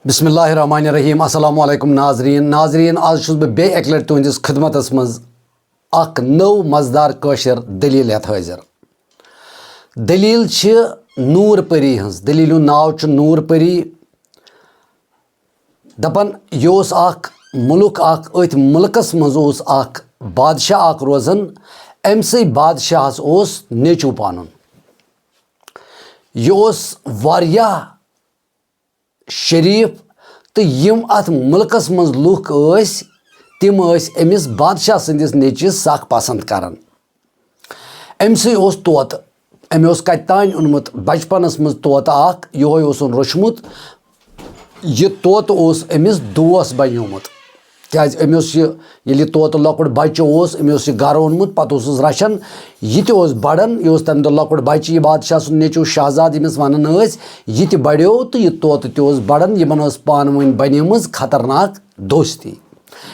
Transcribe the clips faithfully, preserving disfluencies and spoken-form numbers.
بسم اللہ الرحمن الرحیم۔ السلام علیکم ناظرین۔ ناظرین، آز چھُس بہٕ بیٚیہِ اَکہِ لَٹہِ تُہٕنٛدِس خدمتس منٛز اکھ نٔو مزٕدار کٲشِر دٔلیٖل ہٮ۪تھ حٲضِر۔ دٔلیٖل چھِ نوٗر پٔری ہٕنٛز۔ دٔلیٖلہِ ہُنٛد ناو چھُ نوٗر پٔری۔ دَپان، یہِ اوس اکھ مُلُک اکھ، أتھۍ مُلکس منٛز اوس اکھ بادشاہ اکھ روزان۔ أمۍ سٕے بادشاہس اوس نیٚچوٗ پنُن۔ یہِ اوس واریاہ شریٖف، تہٕ یِم اَتھ مُلکَس منٛز لُکھ ٲسۍ، تِم ٲسۍ أمِس بادشاہ سٕنٛدِس نیٚچوِس سَخ پَسنٛد کران۔ أمۍ سٕے اوس طوطہٕ، أمۍ اوس کَتہِ تانۍ اوٚنمُت بَچپَنَس منٛز طوطہٕ اَکھ، یِہوٚے اوسُن روٚچھمُت۔ یہِ طوطہٕ اوس أمِس دوس بَنیومُت۔ کیازِ أمۍ اوس یہِ، ییٚلہِ یہِ طوطہٕ لۄکُٹ بچہٕ اوس، أمۍ اوس یہِ گرٕ اوٚنمُت، پتہٕ اوس سُہ رچھان۔ یہِ تہِ اوس بڑان، یہِ اوس تمہِ دۄہ لۄکُٹ بچہٕ، یہِ بادشاہ سُنٛد نیٚچو شہزادٕ ییٚمِس ونان ٲسۍ، یہِ تہِ بڑیو تہٕ یہِ طوطہٕ تہِ اوس بڑان۔ یِمن ٲس پانہٕ ؤنۍ بنیمٕژ خطرناک دوستی۔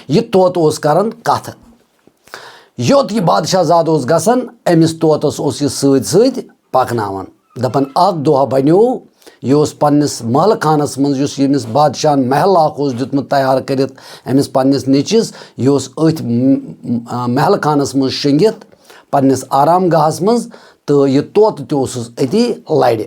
یہِ طوطہٕ اوس کران کتھٕ۔ یوٚت یہِ بادشاہ زادٕ اوس گژھان، أمِس طوطس اوس یہِ سۭتۍ سۭتۍ پکناوان۔ دپان، اکھ دۄہ بنیو، یہِ اوس پننِس محلہٕ خانس منٛز، یُس ییٚمِس بادشاہن محل اکھ اوس دیُتمُت تیار کٔرِتھ أمِس پننِس نیٚچوِس، یہِ اوس أتھۍ م-، م-، محلہٕ خانس منٛز شۄنٛگِتھ پننِس آرام گاہس منٛز، تہٕ یہِ طوطہٕ تہِ اوسُس أتی لرِ۔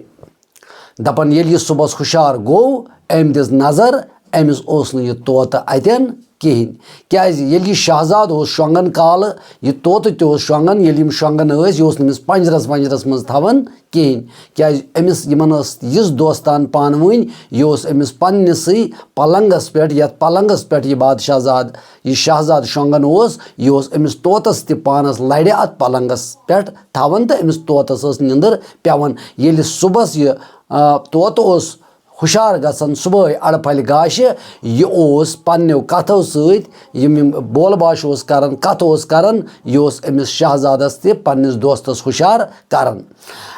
دپان، ییٚلہِ یہِ صُبحس ہُشار گوٚو، أمۍ دِژ نظر، أمِس اوس نہٕ یہِ طوطہٕ اتٮ۪ن کِہینۍ۔ کیازِ؟ ییٚلہِ یہِ شہزادٕ اوس شۄنٛگان کالہٕ، یہِ طوطہٕ تہِ اوس شۄنٛگان، ییٚلہِ یِم شۄنٛگان ٲسۍ، یہِ اوس نہٕ أمِس پنجرس ونجرس منٛز تھاوان کِہینۍ۔ کیازِ؟ أمِس، یِمن ٲس یِژھ دوستان پانہٕ ؤنۍ، یہِ اوس أمِس پننِسٕے پلنگس پٮ۪ٹھ، یتھ پلنگس پٮ۪ٹھ یہِ بادشاہ زادٕ، یہِ شہزادٕ شۄنٛگان اوس، یہِ اوس أمِس طوطس تہِ پانس لرِ اتھ پلنگس پٮ۪ٹھ تھاوان تہٕ أمِس طوطس ٲس نِندٕر پٮ۪وان۔ ییٚلہِ صُبحس یہِ، آ، طوطہٕ اوس ہُشار گژھان، صبحٲے اڑٕ پھلہِ گاشہِ، یہِ اوس پننیو کتھو سۭتۍ، یِم یِم بول باش اوس کران، کتھٕ اوس کران، یہِ اوس أمِس شہزادس تہِ پننِس دوستس ہُشار کران۔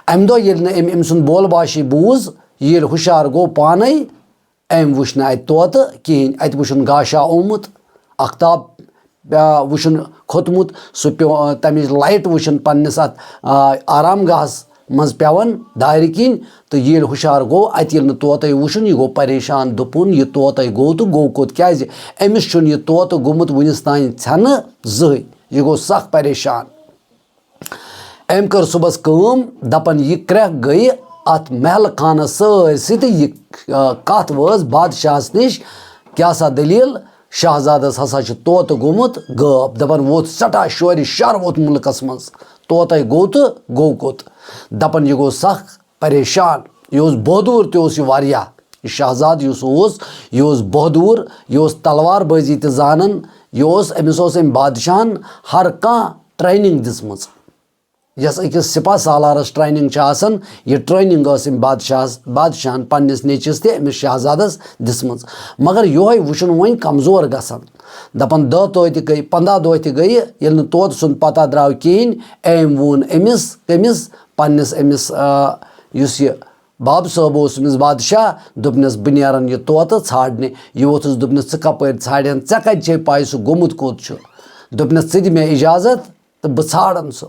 امہِ دۄہ ییٚلہِ نہٕ أمۍ أمۍ سُنٛد بول باشی بوٗز، ییٚلہِ ہُشار گوٚو پانے، أمۍ وُچھ نہٕ اتہِ طوطہٕ کِہینۍ، اتہِ وُچھُن گاشا آمُت، اختاب آ، وٕچھُن کھوٚتمُت، سُہ پیوٚو، آ، تَمِچ light وٕچھُن پنٛنِس اَتھ، آ، آرام گاہَس منٛز پٮ۪وان دارِ کِنۍ۔ تہٕ ییٚلہِ ہُشار گوٚو، اَتہِ ییٚلہِ نہٕ طوطے وُچھُن، یہِ گوٚو پریشان، دوٚپُن، "یہِ طوطے گوٚو تہٕ گوٚو کوٚت؟ کیٛازِ أمِس چھُنہٕ یہِ طوطہٕ گوٚمُت وُنِس تام ژھٮ۪نہٕ زٕہٕے؟" یہِ گوٚو سخ پریشان۔ أمۍ کٔر صُبحس کٲم، دَپان، یہِ کرٛٮ۪کھ گٔیہِ اَتھ محلہٕ خانَس سٲرسٕے تہٕ یہِ، آ، کَتھ وٲژ بادشاہَس نِش، کیٛاہ سا دٔلیٖل؟ شہزادَس ہسا چھُ طوطہٕ گوٚمُت غٲب۔ دَپان، ووت سٮ۪ٹھاہ شورِ شَر ووت مُلکَس منٛز، طوطے گوٚو تہٕ گوٚو کوٚت؟ دَپان، یہِ گوٚو سَخ پریشان۔ یہِ اوس بہادُر تہِ اوس یہِ واریاہ۔ یہِ شہزادٕ یُس اوس، یہِ اوس بہادُر، یہِ اوس تلوار بٲزی تہِ زانان، یہِ اوس، أمِس اوس أمۍ بادشاہَن ہر کانٛہہ training دِژمٕژ۔ یۄس أکِس سپاہ سالارس training چھِ آسان، یہِ training ٲس أمۍ بادشاہس، بادشاہن پننِس نیٚچوِس تہِ أمِس شہزادس دِژمٕژ۔ مگر یِہوٚے وٕچھُن وۄنۍ کمزور گژھان۔ دپان، دَہ دۄہ تہِ گٔے، پنٛداہ دۄہ تہِ گٔیہِ، ییٚلہِ نہٕ طوطہٕ سُنٛد پتہ درٛاو کِہیٖنۍ، أمۍ ووٚن أمِس، کٔمِس؟ پننِس أمِس، آ، یُس یہِ باب صٲب اوس، أمِس بادشاہ، دوٚپنس، "بہٕ نیرن یہِ طوطہٕ ژھانٛڈنہِ۔" یہِ ووٚتھُس، دوٚپنس، "ژٕ کپٲرۍ ژھانٛڈن؟ ژےٚ کتہِ چھے پاے سُہ گوٚمُت کوٚت چھُ؟" دوٚپنس، "ژٕ دِ مےٚ اجازت تہٕ بہٕ ژھانٛڈن سُہ۔"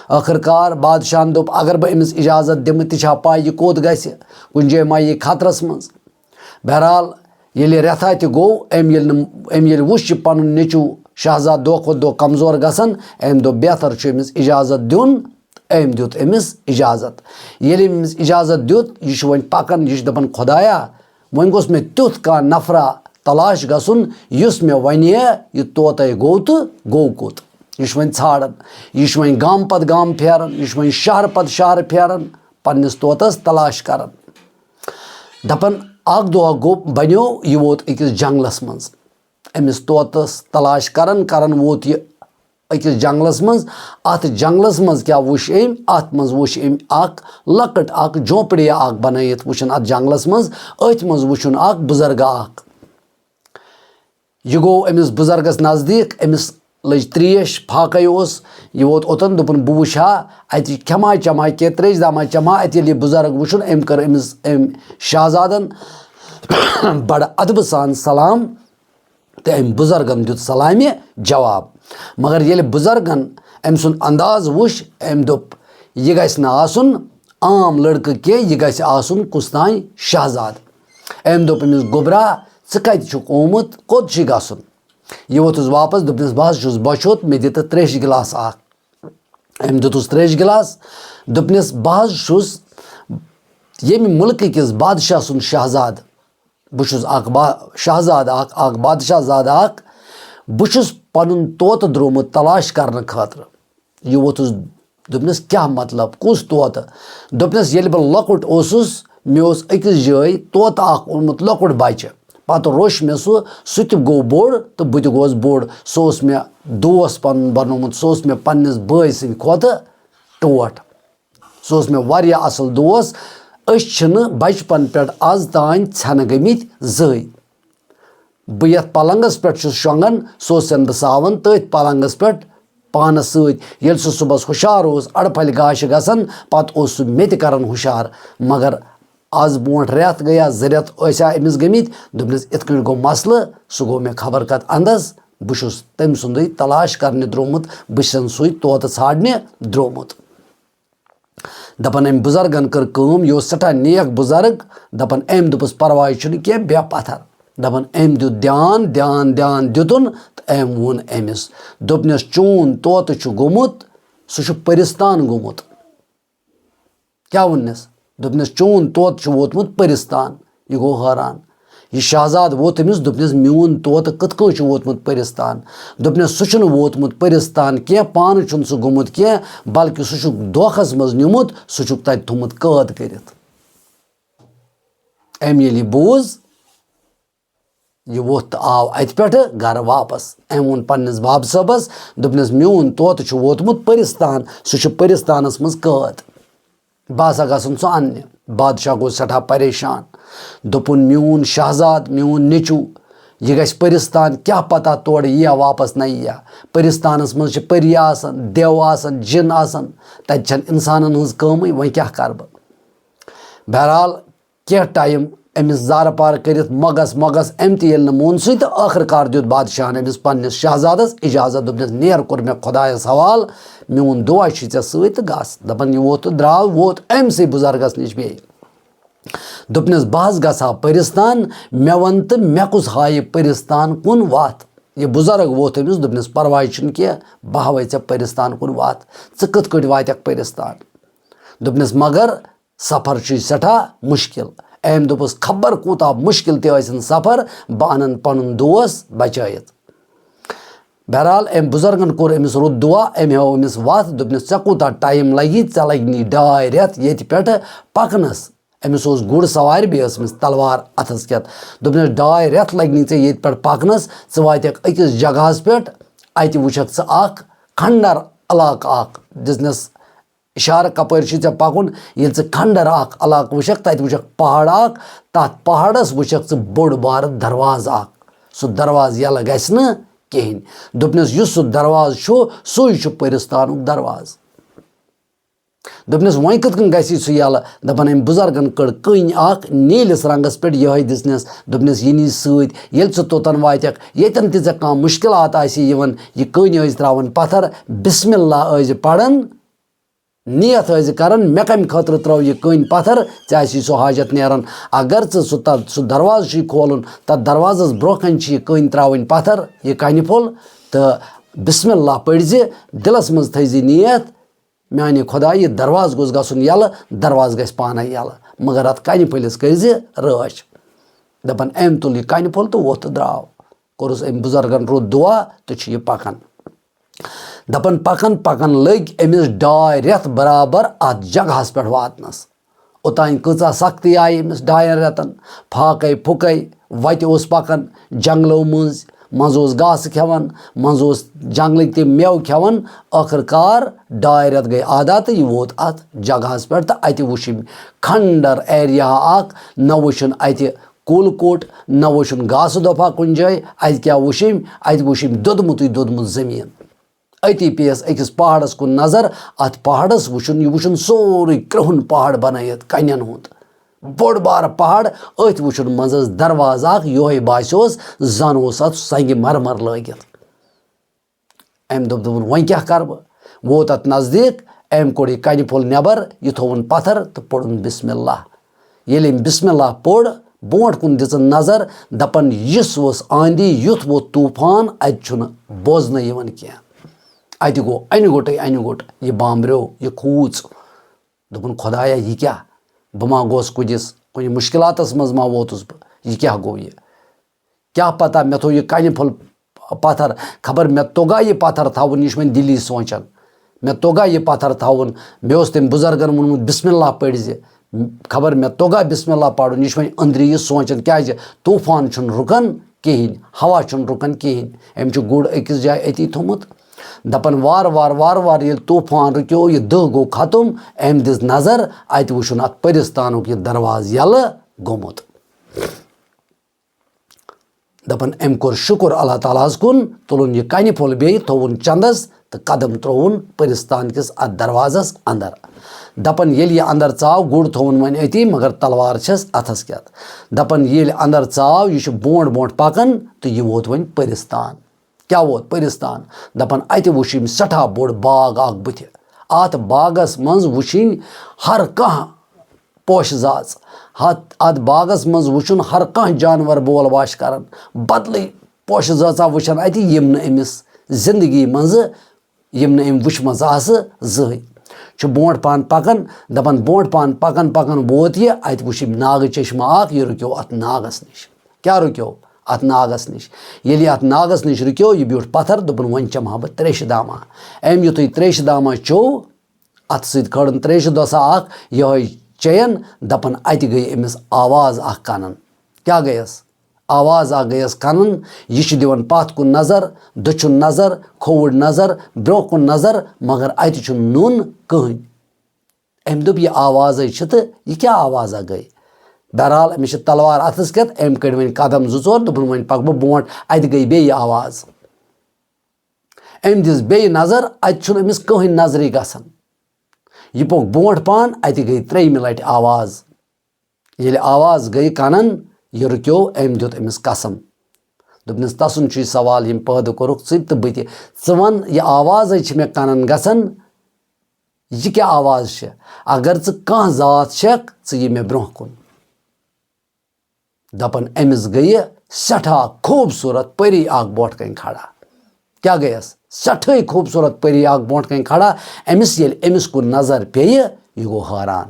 ٲخٕر کار بادشاہن دوٚپ، "اگر بہٕ أمِس اجازت دِمہٕ، تہِ چھا پاے یہِ کوٚت گژھِ؟ کُنہِ جایہِ ما یی خطرس منٛز؟" بہرحال، ییٚلہِ رٮ۪تھا تہِ گوٚو، أمۍ ییٚلہِ نہٕ، أمۍ ییٚلہِ وُچھ یہِ پنُن نیٚچوٗ شہزادٕ دۄہ کھۄتہٕ دۄہ کمزور گژھان، أمۍ دوٚپ، "بہتر چھُ أمِس اجازت دیُن۔" أمۍ دیُت أمِس اجازت۔ ییٚلہِ أمۍ أمِس اجازت دیُت، یہِ چھُ وۄنۍ پکان، یہِ چھُ دپان، "خۄدایا، وۄنۍ گوٚژھ مےٚ تیُتھ کانٛہہ نفرا تلاش گژھُن، یُس مےٚ ونہِ ہے، یہِ طوطے گوٚو تہٕ گوٚو کوٚت؟" یہِ چھُ وۄنۍ ژھانٛڈان، یہِ چھُ وۄنۍ گامہٕ پتہٕ گامہٕ پھیران، یہِ چھُ وۄنۍ شہرٕ پتہٕ شہرٕ پھیران، پننِس طوطس تلاش کران۔ دپان، اکھ دۄہ گوٚو، بنیو، یہِ ووت أکِس جنگلس منٛز۔ أمِس طوطس تلاش کران کران ووت یہِ أکِس جنگلس منٛز۔ اتھ جنگلس منٛز کیٛاہ وُچھ أمۍ؟ اتھ منٛز وُچھ أمۍ اکھ لۄکٕٹ اکھ جھونپڑیا اکھ بنٲیِتھ وُچھُن اتھ جنگلس منٛز۔ أتھۍ منٛز وُچھُن اکھ بُزرگا اکھ۔ یہِ گوٚو أمِس بُزرگس نزدیٖک، أمِس لٔج تریش، فاقے اوس۔ یہِ ووت اوٚتن، دوٚپُن، "بہٕ وُچھِ ہا، اتہِ کھٮ۪مہٕ ہا چٮ۪مہٕ ہا کینٛہہ، تریش دامہٕ ہا چٮ۪مہٕ ہا اتہِ۔" ییٚلہِ یہِ بُزرگ وُچھُن، أمۍ کٔر أمِس، أمۍ شہزادن بڑٕ ادبہٕ سان سلام۔ تہٕ أمۍ بُزرگن دیُت سلامہِ جواب۔ مگر ییٚلہِ بُزرگن أمۍ سُنٛد انداز وُچھ، أمۍ دوٚپ، "یہِ گژھِ نہٕ آسُن عام لڑکہٕ کینٛہہ، یہِ گژھِ آسُن کُس تام شہزادٕ۔" أمۍ دوٚپ أمِس، "گوٚبرا، ژٕ کَتہِ چھُکھ آمُت؟ کوٚت چھُے گژھُن؟" یہِ ووٚتھُس واپس، دوٚپنَس، "بہٕ حظ چھُس بۄچھِ ہوٚت، مےٚ دِ تہٕ ترٛیشہِ گِلاس اَکھ۔" أمۍ دیُتُس ترٛیشہِ گِلاس، دوٚپنَس، "بہٕ حظ چھُس ییٚمہِ مُلکہٕ کِس بادشاہ سُنٛد شہزادٕ۔ بہٕ چھُس اَکھ با-، شہزادٕ اَکھ، اَکھ بادشاہ زادٕ اَکھ۔ بہٕ چھُس پَنُن طوطہٕ درٛومُت تلاش کرنہٕ خٲطرٕ۔" یہِ ووٚتھُس، دوٚپنَس، "کیٛاہ مطلب؟ کُس طوطہٕ؟" دوٚپنَس، "ییٚلہِ بہٕ لۄکُٹ اوسُس، مےٚ اوس أکِس جایہِ طوطہٕ اَکھ اوٚنمُت، لۄکُٹ بَچہٕ۔ پَتہٕ روٚچھ مےٚ سُہ، سُہ تہِ گوٚو بوٚڑ تہٕ بہٕ تہِ گوس بوٚڑ۔ سُہ اوس مےٚ دوس پَنُن بنوومُت، سُہ اوس مےٚ پنٛنِس بٲے سٕنٛدِ کھۄتہٕ ٹوٹھ۔ سُہ اوس مےٚ واریاہ اَصٕل دوس۔ أسۍ چھِنہٕ بَچپَن پٮ۪ٹھ آز تام ژھٮ۪نہٕ گٔمٕتۍ زٕہٕے۔" بہٕ یَتھ پلنگس پٮ۪ٹھ چھُس شۄنٛگان، سُہ اوس سٮ۪نٛدٕ ساوان تٔتھۍ پلنگس پٮ۪ٹھ پانس سۭتۍ۔ ییٚلہِ سُہ صُبحس ہُشار اوس، اَڑٕ پھلہِ گاشہِ گژھان، پتہٕ اوس سُہ مےٚ تہِ کران ہُشار۔ مگر از برونٛٹھ رٮ۪تھ گٔیا، زٕ رٮ۪تھ ٲسۍ ہا أمِس گٔمٕتۍ، دوٚپنَس، "یِتھ کٔنۍ گوٚو مسلہٕ، سُہ گوٚو مےٚ خبر کتھ اندس، بہٕ چھُس تٔمۍ سُنٛدُے تلاش کرنہِ درٛومُت، بہٕ چھُسن سُے طوطہٕ ژھانٛڈنہِ درٛومُت۔" دَپان أمۍ بُزرگن کٔر کٲم، یہِ اوس سٮ۪ٹھاہ نیک بُزرگ۔ دَپان أمۍ دوٚپُس، "پرواے چھُنہٕ کینٛہہ، بیٚہہ پتھر۔" دَپان أمۍ دیُت دھیان، دھیان، دھیان دیُتُن تہٕ أمۍ ووٚن أمِس، دوٚپنَس، "چون طوطہٕ چھُ گوٚمُت، سُہ چھُ پٔرِستان گوٚمُت۔" کیٛاہ ووٚننَس؟ دوٚپنَس، "چون طوطہٕ چھُ ووتمُت پٔرِستان۔" یہِ گوٚو حٲران۔ یہِ شہزادٕ ووت أمِس، دوٚپنَس، "میون طوطہٕ کِتھ کٔنۍ چھُ ووتمُت پٔرِستان؟" دوٚپنَس، "سُہ چھُنہٕ ووتمُت پٔرِستان کینٛہہ، پانہٕ چھُنہٕ سُہ گوٚمُت کینٛہہ، بلکہِ سُہ چھُ دھوکھَس منٛز نیوٗمُت، سُہ چھُکھ تَتہِ تھوٚمُت قٲد کٔرِتھ۔" أمۍ ییٚلہِ یہِ بوٗز، یہِ ووٚتھ تہٕ آو اَتہِ پٮ۪ٹھٕ گَرٕ واپَس۔ أمۍ ووٚن پنٛنِس باب صٲبَس، دوٚپنَس، "میون طوطہٕ چھُ ووتمُت پٔرِستان، سُہ چھُ پٔرِستانَس منٛز قٲد۔" بہٕ ہسا گژھن سُہ اننہِ۔ بادشاہ گوٚو سٮ۪ٹھاہ پریشان۔ دوٚپُن، "میون شہزاد، میون نیٚچوٗ، یہِ گژھِ پٔرِستان، کیٛاہ پتہ تورٕ یِیا واپس نہ یِیا۔ پٔرِستانس منٛز چھِ پٔری آسان، دیو آسان، جِن آسان، تتہِ چھنہٕ انسانن ہٕنٛز کٲمٕے، وۄنۍ کیٛاہ کرٕ بہٕ؟" بہرحال، کینٛہہ ٹایم أمِس زارٕ پار کٔرِتھ مۄگس مۄگس أمۍ تہِ ییٚلہِ نہٕ مونسٕے تہٕ ٲخٕر کار دیُت بادشاہن أمِس پننِس شہزادس اجازت، دوٚپنس، "نیر کوٚر مےٚ خۄدایس حوالہٕ، میون دُعا چھُے ژےٚ سۭتۍ تہٕ گژھ۔" دپان یہِ ووت تہٕ درٛاو، ووت أمۍ سٕے بُزرگس نِش بیٚیہِ۔ دوٚپنس، "بہٕ حظ گژھٕ ہا پٔرِستان، مےٚ وَن تہٕ مےٚ کُس ہایہِ پٔرِستان کُن وَتھ؟" یہِ بُزرگ ووت أمِس، دوٚپنس، "پرواے چھُنہٕ کینٛہہ، بہٕ ہاوے ژےٚ پٔرِستان کُن وَتھ، ژٕ کِتھ کٲٹھۍ واتکھ پٔرِستان؟" دوٚپنس، "مگر سفر چھُے سٮ۪ٹھاہ مُشکِل۔" أمۍ دوٚپُس، "خبر کوٗتاہ مُشکِل تہِ ٲسِن سفر، بہٕ اَنَن پَنُن دوس بچٲیِتھ۔" بہرحال، أمۍ بُزرگن کوٚر أمِس رُت دُعا، أمۍ ہٲو أمِس وَتھ، دوٚپنَس، "ژےٚ کوٗتاہ ٹایم لَگی؟ ژےٚ لَگنی ڈاے رٮ۪تھ ییٚتہِ پٮ۪ٹھٕ پَکنَس۔" أمِس اوس گُر سوارِ، بیٚیہِ ٲس أمِس تلوار اَتھَس کٮ۪تھ۔ دوٚپنَس، "ڈاے رٮ۪تھ لَگنی ژےٚ ییٚتہِ پٮ۪ٹھ پَکنَس، ژٕ واتَکھ أکِس جگہَس پٮ۪ٹھ، اَتہِ وٕچھَکھ ژٕ اَکھ کھنڈر علاقہٕ اَکھ۔" دِژنَس اِشارٕ، کَپٲرۍ چھُے ژےٚ پَکُن؟ ییٚلہِ ژٕ کھنڈر اَکھ علاقہٕ وٕچھَکھ، تَتہِ وٕچھَکھ پہاڑ اَکھ، تَتھ پہاڑَس وٕچھَکھ ژٕ بوٚڑ بارٕ دروازٕ اَکھ۔ سُہ دروازٕ یَلہٕ گژھِ نہٕ کِہیٖنۍ۔ دوٚپنَس، "یُس سُہ دروازٕ چھُ، سُے چھُ پٔرِستانُک دروازٕ۔" دوٚپنَس، "وۄنۍ کِتھ کٔنۍ گژھِ سُہ یَلہٕ؟" دَپان أمۍ بُزرگَن کٔڑ کٔنۍ اَکھ نیٖلِس رنٛگَس پٮ۪ٹھ، یِہوٚے دِژنَس۔ دوٚپنَس، "یہِ نی سۭتۍ، ییٚلہِ ژٕ توٚتَن واتَکھ، ییٚتٮ۪ن تہِ ژےٚ کانٛہہ مُشکِلات آسہِ یِوان، یہِ کٔنۍ ٲسۍ ترٛاوان پَتھر، بسم اللہ ٲسۍ زِ پَران۔" نیت ٲسۍ زِ کران، مےٚ کمہِ خٲطرٕ ترٲو یہِ کٔنۍ پتھر، ژےٚ آسی سُہ حاجت نیران۔ اگر ژٕ سُہ تتھ، سُہ دروازٕ چھُے کھولُن، تتھ دروازس برونٛہہ کنہِ چھِ یہِ کٔنۍ ترٛاوٕنۍ پتھر، یہِ کنہِ پھوٚل، تہٕ بسم اللہ پٔرۍ زِ، دلس منٛز تھٲے زِ نیت، میانہِ خۄدایہِ، یہِ دروازٕ گوٚژھ گژھُن یلہٕ، دروازٕ گژھِ پانے یلہٕ، مگر اتھ کنہِ پھٔلِس کٔرۍ زِ رٲچھ۔ دپان، أمۍ تُل یہِ کنہِ پھوٚل تہٕ ووٚتھ تہٕ درٛاو۔ کوٚرُس أمۍ بُزرگن رُت دُعا تہٕ چھُ یہِ پکان۔ دپان پکان پکان لٔگۍ أمِس ڈاے رٮ۪تھ برابر اتھ جگہس پٮ۪ٹھ واتنس۔ اوٚتانۍ کۭژاہ سختی آیہِ أمِس ڈاین رٮ۪تن، پھاکے پھُکے، وتہِ اوس پکان جنگلو مٔنٛزۍ، منٛزٕ اوس گاسہٕ کھٮ۪وان، منٛزٕ اوس جنگلٕکۍ تِم مٮ۪وٕ کھٮ۪وان۔ ٲخٕر کار ڈاے رٮ۪تھ گٔے آدا تہٕ یہِ ووت اتھ جگہس پٮ۪ٹھ تہٕ اتہِ وُچھ أمۍ کھنڈر ایریا اکھ، نہ وُچھُن اتہِ کُل کوٚٹ، نہ وُچھُن گاسہٕ دۄپھا کُنہِ جایہِ۔ اتہِ کیٛاہ وُچھ أمۍ؟ اتہِ وُچھ أمۍ دوٚدمُتُے دوٚدمُت زٔمیٖن۔ أتی پیٚیَس أکِس پہاڑس کُن نظر، اتھ پہاڑس وُچھُن، یہِ وُچھُن سورُے کرٛہُن پہاڑ بنٲیِتھ کنٮ۪ن ہُنٛد۔ بوٚڑ بارٕ پہاڑ، أتھۍ وُچھُن منٛزس دروازٕ اکھ، یِہوٚے باسیوس زن اوس اتھ سنگہِ مرمر لٲگِتھ۔ أمۍ دوٚپ، دوٚپُن، "وۄنۍ کیٛاہ کَرٕ بہٕ؟" ووت اَتھ نزدیٖک، أمۍ کوٚڑ یہِ کَنہِ پھوٚل نٮ۪بر، یہِ تھوٚوُن پَتھر تہٕ پوٚرُن بسم اللہ۔ ییٚلہِ أمۍ بسم اللہ پوٚر، برونٛٹھ کُن دِژٕن نظر، دَپان، یُس اوس آندھی، یُتھ ووت طوفان، اَتہِ چھُنہٕ بوزنہٕ یِوان کینٛہہ۔ اَتہِ گوٚو اَنہِ گوٚٹٕے اَنہِ گوٚٹ، یہِ بامبریو، یہِ کھوٗژ۔ دوٚپُن، خۄدایا، یہِ کیٛاہ؟ بہٕ ما گوس کُدِس، کُنہِ مُشکِلاتَس منٛز ما ووتُس بہٕ؟ یہِ کیٛاہ گوٚو یہِ؟ کیٛاہ پتہ، مےٚ تھوٚو یہِ کَنہِ پھوٚل پتھر، خبر مےٚ توٚگا یہِ پتھر تھاوُن، یہِ چھُ وۄنۍ دِلی سونٛچان۔ مےٚ توٚگا یہِ پتھر تھاوُن، مےٚ اوس تٔمۍ بُزرگن ووٚنمُت، بسم اللہ پٔرۍ زِ، خبر مےٚ توٚگا بسم اللہ پرُن، یہِ چھُ وۄنۍ أنٛدری یہِ سونٛچان، کیٛازِ طوفان چھُنہٕ رُکان کِہیٖنۍ، ہوا چھُنہٕ رُکان کِہیٖنۍ۔ أمۍ چھُ گُر أکِس جایہِ أتی تھوٚمُت، دَپان، وارٕ وارٕ، وارٕ وارٕ ییٚلہِ طوفان رُکیو، یہِ دٕہ گوٚو ختم، أمۍ دِژ نظر، اَتہِ وٕچھُن اَتھ پٔرِستانُک یہِ دروازٕ یَلہٕ گوٚمُت۔ دَپان، أمۍ کوٚر شُکُر اللہ تعالیٰ ہَس کُن، تُلُن یہِ کَنہِ پھوٚل بیٚیہِ، تھوٚوُن چَندَس تہٕ قدم ترٛووُن پٔرِستان کِس اَتھ دروازَس اَندَر۔ دَپان، ییٚلہِ یہِ اَندَر ژاو، گُر تھوٚوُن وۄنۍ أتی، مگر تلوار چھَس اَتھَس کٮ۪تھ۔ دَپان، ییٚلہِ اَندَر ژاو، یہِ چھُ برونٛٹھ برونٛٹھ پَکان تہٕ یہِ ووت وۄنۍ پٔرِستان۔ کیٛاہ ووت پٔرِستان؟ دَپان، اَتہِ وُچھ أمۍ سٮ۪ٹھاہ بوٚڑ باغ اَکھ بٕتھِ۔ اَتھ باغَس منٛز وُچھِنۍ ہر کانٛہہ پوشہٕ زٲژ۔ ہتھ، اتھ باغس منٛز وُچھُن ہر کانٛہہ جانور بول واش کران۔ بدلٕے پوشہٕ زٲژا وُچھان اتہِ، یِم نہٕ أمِس زندگی منٛزٕ، یِم نہٕ أمۍ وُچھمژٕ آسہٕ زٕہٕے۔ چھُ برونٛٹھ پہن پکان، دپان، برونٛٹھ پہن پکان پکان ووت یہِ، اتہِ وُچھ أمۍ ناگہٕ چشمہٕ اکھ، یہِ رُکیو اتھ ناگس نِش۔ کیٛاہ رُکیو؟ اتھ ناگس نِش۔ ییٚلہِ یہِ اتھ ناگس نِش رُکیو، یہِ بیوٗٹھ پتھر، دوٚپُن، وۄنۍ چمہٕ ہا بہٕ تریشہِ دامہ۔ أمۍ یُتھُے تریشہِ دامہ چیوٚو، اَتھٕ سۭتۍ کھٲرٕن تریشہِ دۄسا اکھ، یِہوٚے چیٚیَن، دَپان، اَتہِ گٔے أمِس آواز اکھ کَنَن۔ کیٛاہ گٔیَس؟ آواز اکھ گٔیَس کَنَن۔ یہِ چھُ دِوان پَتھ کُن نظر، دٔچھُن نظر، کھووُر نظر، برٛونٛہہ کُن نظر، مگر اَتہِ چھُنہٕ نوٚن کٕہٕنۍ۔ أمۍ دوٚپ، "یہِ آوازَے چھِ تہٕ یہِ کیٛاہ آوازا گٔے؟" بہرحال، أمِس چھِ تلوار اَتھَس کٮ۪تھ، أمۍ کٔڑۍ وۄنۍ قدم زٕ ژور، دوٚپُن، "وۄنۍ پَکہٕ بہٕ برٛونٛٹھ، اَتہِ گٔے بیٚیہِ آواز۔" أمۍ دِژ بیٚیہِ نظر، اَتہِ چھُنہٕ أمِس کٕہٕنۍ نظرٕے گژھان۔ یہِ پوٚک برونٛٹھ پہن، اَتہِ گٔے ترٛیٚیِمہِ لَٹہِ آواز۔ ییٚلہِ آواز گٔے کَنَن، یہِ رُکیو، أمۍ دیُت أمِس قسم۔ دوٚپنَس، "تَسُنٛد چھُے سوال، ییٚمۍ پٲدٕ کوٚرُکھ ژٕ تہٕ بہٕ تہِ۔ ژٕ وَن، یہِ آوازَے چھِ مےٚ کَنَن گژھان، یہِ کیٛاہ آواز چھِ؟ اگر ژٕ کانٛہہ ذات چھَکھ، ژٕ یہِ مےٚ برونٛہہ کُن۔" دَپان، أمِس گٔیہِ سٮ۪ٹھاہ خوٗبصوٗرت پٔری اکھ برونٛٹھ کَنۍ کھڑا۔ کیٛاہ گٔیَس؟ سٮ۪ٹھٕے خوٗبصوٗرت پٔری اکھ برونٛٹھ کَنۍ کھڑا۔ أمِس ییٚلہِ أمِس کُن نظر پیٚیہِ، یہِ گوٚو حٲران۔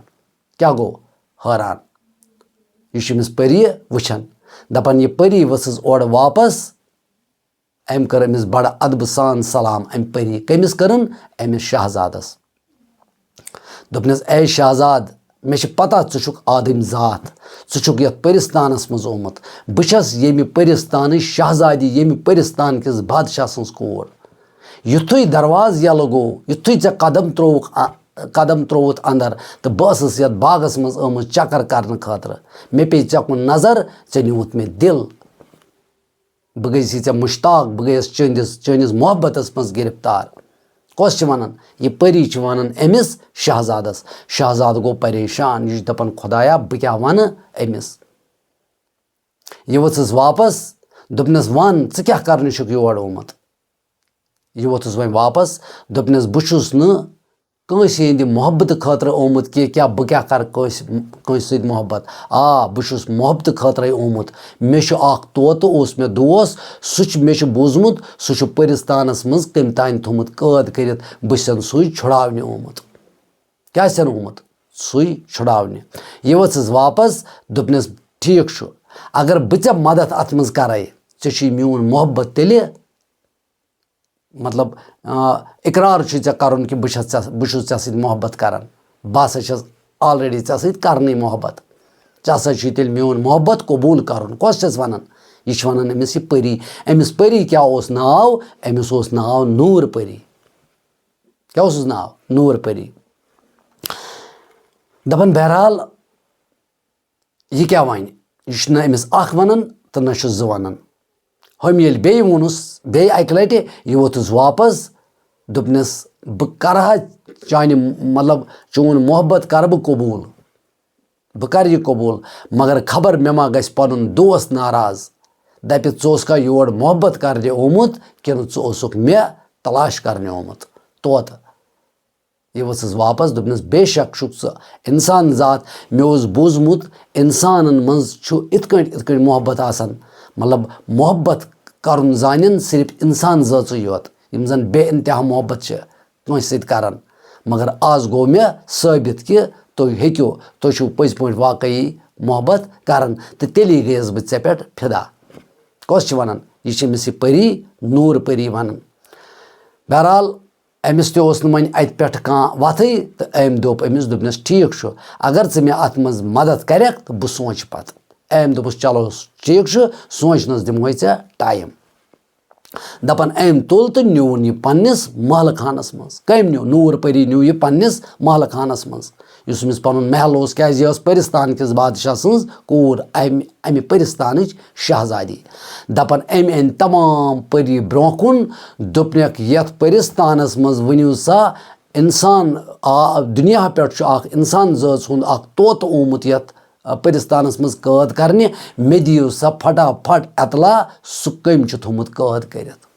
کیٛاہ گوٚو؟ حٲران۔ یہِ چھُ أمِس پٔری وٕچھان۔ دَپان، یہِ پٔری ؤژھٕس اورٕ واپس۔ أمۍ کٔر أمِس بڑٕ ادبہٕ سان سلام، أمۍ پٔری۔ کٔمِس کٔرٕن؟ أمِس شہزادس۔ دوٚپنس، "اے شہزاد، مےٚ چھِ پتہ ژٕ چھُکھ آدم ذات، ژٕ چھُکھ یتھ پٔرِستانس منٛز آمُت۔ بہٕ چھَس ییٚمہِ پٔرِستانٕچ شہزادی، ییٚمہِ پٔرِستان کِس بادشاہ سٕنٛز کوٗر۔ یُتھُے دروازٕ یَلہٕ گوٚو، یُتھُے ژےٚ قدم ترٛووُکھ، قدم ترٛووُتھ اندر، تہٕ بہٕ ٲسٕس یتھ باغس منٛز آمٕژ چکر کرنہٕ خٲطرٕ۔ مےٚ پیٚیہِ ژےٚ کُن نظر، ژےٚ نیوٗتھ مےٚ دِل۔" بہٕ گٔیَس ژےٚ مُشتاق، بہٕ گٔیَس چٲنِس، چٲنِس محبتَس منٛز گِرفتار۔ کۄس چھِ وَنان؟ یہِ پٔری چھِ وَنان أمِس شہزادَس۔ شہزادٕ گوٚو پریشان، یہِ چھُ دَپان، "خۄدایا، بہٕ کیٛاہ وَنہٕ أمِس؟" یہِ ؤژھٕس واپَس، دوٚپنَس، "وَن، ژٕ کیٛاہ کَرنہِ چھُکھ یور آمُت؟" یہِ ووٚتھُس وۄنۍ واپَس، دوٚپنَس، "بہٕ چھُس نہٕ کٲنٛسہِ ہٕنٛدِ محبتہٕ خٲطرٕ آمُت کینٛہہ، کیٛاہ بہٕ کیٛاہ کَرٕ کٲنٛسہِ، کٲنٛسہِ سۭتۍ محبت؟ آ، بہٕ چھُس محبتہٕ خٲطرَے آمُت۔ مےٚ چھُ اَکھ طوطہٕ، اوس مےٚ دوس، سُہ چھُ، مےٚ چھُ بوٗزمُت، سُہ چھُ پٔرِستانَس منٛز کٔمۍ تانۍ تھوٚمُت قٲد کٔرِتھ، بہٕ چھُسَن سُے چھُڑاونہِ آمُت۔" کیٛاہ چھُسَن آمُت؟ سُے چھُڑاونہِ۔ یہِ ؤژھٕس واپَس، دوٚپنَس، "ٹھیٖک چھُ، اگر بہٕ ژےٚ مدد اَتھ منٛز کَرَے، ژےٚ چھُے میون محبت تیٚلہِ مطلب، آ، اقرار چھُے ژےٚ کرُن کہِ بہٕ چھَس ژےٚ، بہٕ چھُس ژےٚ سۭتۍ محبت کران۔ بہٕ ہسا چھَس already ژےٚ سۭتۍ کرنٕے محبت۔ ژےٚ ہسا چھُے تیٚلہِ میون محبت قبوٗل کرُن۔ کۄس چھَس وَنان؟ یہِ چھِ وَنان أمِس یہِ پٔری۔ أمِس پٔری کیٛاہ اوس ناو؟ أمِس اوس ناو نوٗر پٔری۔ کیٛاہ اوسُس ناو؟ نوٗر پٔری۔ دَپان، بہرحال، یہِ کیٛاہ وَنہِ؟ یہِ چھُ نہ أمِس اَکھ وَنان تہٕ نہ چھُ زٕ وَنان۔ ہُمۍ ییٚلہِ بیٚیہِ ووٚنُس، بیٚیہِ اَکہِ لَٹہِ، یہِ ووٚتھُس واپَس، دوٚپنَس، "بہٕ کَرٕ ہا چانہِ، مطلب، چون محبت کَرٕ بہٕ قبوٗل۔ بہٕ کَرٕ یہِ قبوٗل، مگر خبر مےٚ ما گژھِ پَنُن دوس ناراض۔ دَپہِ، ژٕ اوسکھا یور محبت کَرنہِ آمُت کِنہٕ ژٕ اوسُکھ مےٚ تلاش کَرنہِ آمُت؟" طوطہٕ۔ یہِ ؤژھٕس واپس، دوٚپنَس، "بے شک چھُکھ ژٕ اِنسان ذات، مےٚ اوس بوٗزمُت اِنسانَن منٛز چھُ اِتھ کٔنۍ، اِتھ کٔنۍ محبت آسان، مطلب محبت کَرُن زانن صرف اِنسان زٲژٕے یوت، یِم زَن بے انتہا محبت چھِ کٲنٛسہِ سۭتۍ کَران، مگر آز گوٚو مےٚ ثٲبت کہِ تُہۍ ہیٚکِو، تُہۍ چھِو پٔزۍ پٲٹھۍ واقعی محبت کَران، تہٕ تیٚلی گٔیَس بہٕ ژےٚ پٮ۪ٹھ فدا۔" کۄس چھِ وَنان؟ یہِ چھِ أمِس یہِ پٔری، نوٗر پٔری وَنان۔ بہرحال، أمِس تہِ اوس نہٕ وۄنۍ اَتہِ پٮ۪ٹھ کانٛہہ وَتھٕے، تہٕ أمۍ دوٚپ أمِس، دوٚپنَس، "ٹھیٖک چھُ، اگر ژٕ مےٚ اَتھ منٛز مَدَد کَرَکھ، تہٕ بہٕ سونٛچہٕ پَتہٕ۔" أمۍ دوٚپُس، "چلو، ٹھیٖک چھُ، سونٛچنَس دِمہوے ژےٚ ٹایم۔" دَپان أمۍ تُل تہٕ نیوٗن یہِ پنٛنِس محلہٕ خانَس منٛز۔ کٔمۍ نیوٗ؟ نوٗر پٔری نیوٗ یہِ پنٛنِس محلہٕ خانَس منٛز، یُس أمِس پَنُن محل اوس، کیٛازِ یہِ ٲس پٔرِستان کِس بادشاہ سٕنٛز کوٗر، اَمہِ، اَمہِ پٔرِستانٕچ شہزادی۔ دَپان أمۍ أنۍ تمام پٔری برٛونٛہہ کُن، دوٚپنَکھ، "یَتھ پٔرِستانَس منٛز ؤنِو سا، اِنسان آ، دُنیا پٮ۪ٹھ چھُ اَکھ اِنسان زٲژ ہُنٛد اَکھ طوطہٕ آمُت یَتھ، آ، پٔرِستانَس منٛز قٲد کَرنہِ، مےٚ دِیِو سا فٹافٹ اطلاع، سُہ کٔمۍ چھُ تھوٚمُت قٲد کٔرِتھ؟"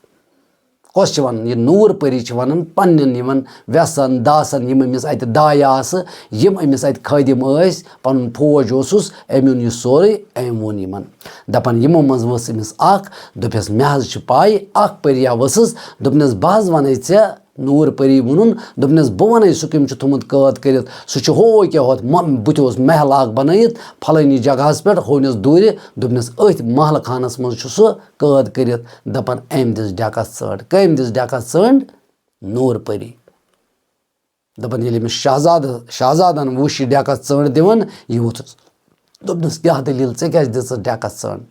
کۄس چھِ وَنان؟ یہِ نوٗر پٔری چھِ وَنان پنٛنٮ۪ن یِمَن وٮ۪سَن، داسَن، یِم أمِس اَتہِ دایہِ آسہٕ، یِم أمِس اَتہِ خٲدِم ٲسۍ، پَنُن فوج اوسُس، أمۍ اوٚن یہِ سورُے، أمۍ ووٚن یِمَن۔ دَپان، یِمو منٛز ؤژھ أمِس اَکھ، دوٚپہَس، "مےٚ حظ چھِ پَے، اَکھ پٔریا ؤژھٕس۔" دوٚپنَس، "بہٕ حظ وَنَے ژےٚ۔" نوٗر پٔری ووٚنُن، دوٚپنَس، "بہٕ وَنَے سُہ کٔمۍ چھُ تھوٚمُت قٲد کٔرِتھ، سُہ چھُ ہو کیٛاہ ہوت، مَ-، بُتھِ اوس محل اَکھ بَنٲیِتھ، پھلٲنی جگہَس پٮ۪ٹھ، ہوٗنِس دوٗرِ۔" دوٚپنَس، "أتھۍ محلہٕ خانَس منٛز چھُ سُہ قٲد کٔرِتھ۔" دَپان، أمۍ دِژ ڈٮ۪کَس ژٔنٛڈ۔ کٔمۍ دِژ ڈٮ۪کَس ژٔنٛڈ؟ نوٗر پٔری۔ دَپان، ییٚلہِ أمِس شہزادٕ، شہزادَن وُچھ یہِ ڈٮ۪کَس ژٔنٛڈ دِوان، یہِ ووٚتھُس۔ دوٚپنَس، "کیٛاہ دٔلیٖل، ژےٚ کیٛازِ دِژٕس ڈٮ۪کَس ژٔنٛڈ؟"